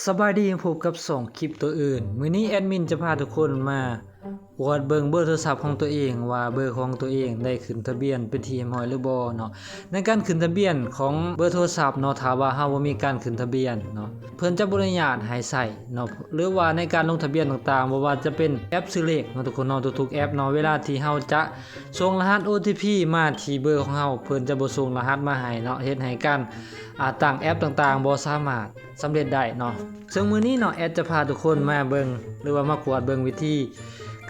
ສະບາຍດີ ພົບກັບຊ່ອງຄລິບໂຕອື່ນ. ມື້ນີ້ແອດມິນຈະພາທຸກຄົນມາກວດເບິ່ງເບີໂທລະສັບຂອງຕົວເອງ ວ່າເບີຂອງຕົວເອງໄດ້ຂຶ້ນທະບຽນເປັນທີ່ຮຽບຮ້ອຍຫຼືບໍ່ເນາະ. ໃນການຂຶ້ນທະບຽນຂອງເບີໂທລະສັບເນາະ ຖ້າວ່າເຮົາບໍ່ມີການຂຶ້ນທະບຽນເນາະ ເພິ່ນຈະບໍ່ອະນຸຍາດໃຫ້ໃຊ້ເນາະ ຫຼືວ່າໃນການລົງທະບຽນຕ່າງໆ ບໍ່ວ່າຈະເປັນແອັບຊື້ເລກເນາະ ທຸກຄົນເນາະ ທຸກໆແອັບເນາະ ເວລາທີ່ເຮົາຈະສົ່ງລະຫັດໂອທີພີມາທີ່ເບີຂອງເຮົາ ເພິ່ນຈະບໍ່ສົ່ງລະຫັດມາໃຫ້ເນາະ ເຮັດໃຫ້ການ ອາ ຕັ້ງແອັບຕ່າງໆບໍ່ສາມາດສຳເລັດໄດ້ເນາະ. ເຊິ່ງມື້ນີ້ເນາະ ແອດຈະພາທຸກຄົນມາເບິ່ງ ຫຼືວ່າມາກວດເບິ່ງວິທີ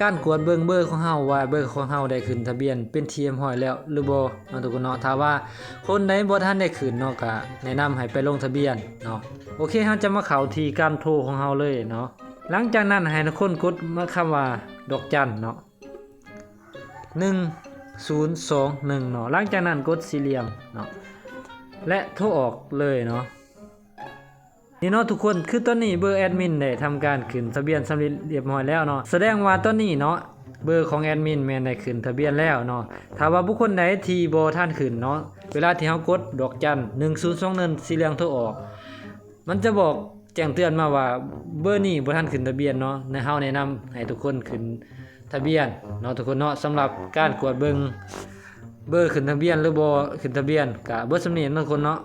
ການກວດເບິ່ງເບີຂອງເຮົາ ວ່າເບີຂອງເຮົາໄດ້ຂຶ້ນທະບຽນເປັນທີ່ຮຽບຮ້ອຍແລ້ວຫຼືບໍ່ເນາະ ທຸກຄົນເນາະ. ຖ້າວ່າຄົນໃດບໍ່ທັນໄດ້ຂຶ້ນເນາະ ກະແນະນຳໃຫ້ໄປລົງທະບຽນເນາະ. ໂອເຄ ເຮົາຈະມາເຂົ້າທີ່ການໂທຂອງເຮົາເລີຍເນາະ. ຫຼັງຈາກນັ້ນໃຫ້ທຸກຄົນກົດມາຄຳວ່າດອກຈັນເນາະ ໜຶ່ງສູນສອງໜຶ່ງເນາະ. ຫຼັງຈາກນັ້ນກົດສີ່ຫຼ່ຽມເນາະ ແລະໂທອອກເລີຍເນາະ. ນີ້ເນາະທຸກຄົນ ຄືຕອນນີ້ເບີແອດມິນໄດ້ທຳການຂຶ້ນທະບຽນສຳເລັດຮຽບຮ້ອຍແລ້ວເນາະ ສະແດງວ່າຕອນນີ້ເນາະ ເບີຂອງແອດມິນແມ່ນໄດ້ຂຶ້ນທະບຽນແລ້ວເນາະ. ຖ້າວ່າບຸກຄົນໃດທີ່ບໍ່ທັນຂຶ້ນເນາະ ເວລາທີ່ເຮົາກົດດອກຈັນໜຶ່ງສູນສອງໜຶ່ງສີ່ຫຼ່ຽມໂທອອກ ມັນຈະບອກແຈ້ງເຕືອນມາວ່າເບີນີ້ບໍ່ທັນຂຶ້ນທະບຽນເນາະ. ໃນ ເຮົາແນະນຳໃຫ້ທຸກຄົນຂຶ້ນທະບຽນເນາະ ທຸກຄົນເນາະ. ສຳລັບການກວດເບິ່ງເບີຂຶ້ນທະບຽນ ຫຼືບໍ່ຂຶ້ນທະບຽນ ກະເບິດສ່ຳນີ້ເນາະ ທຸກຄົນເນາະ.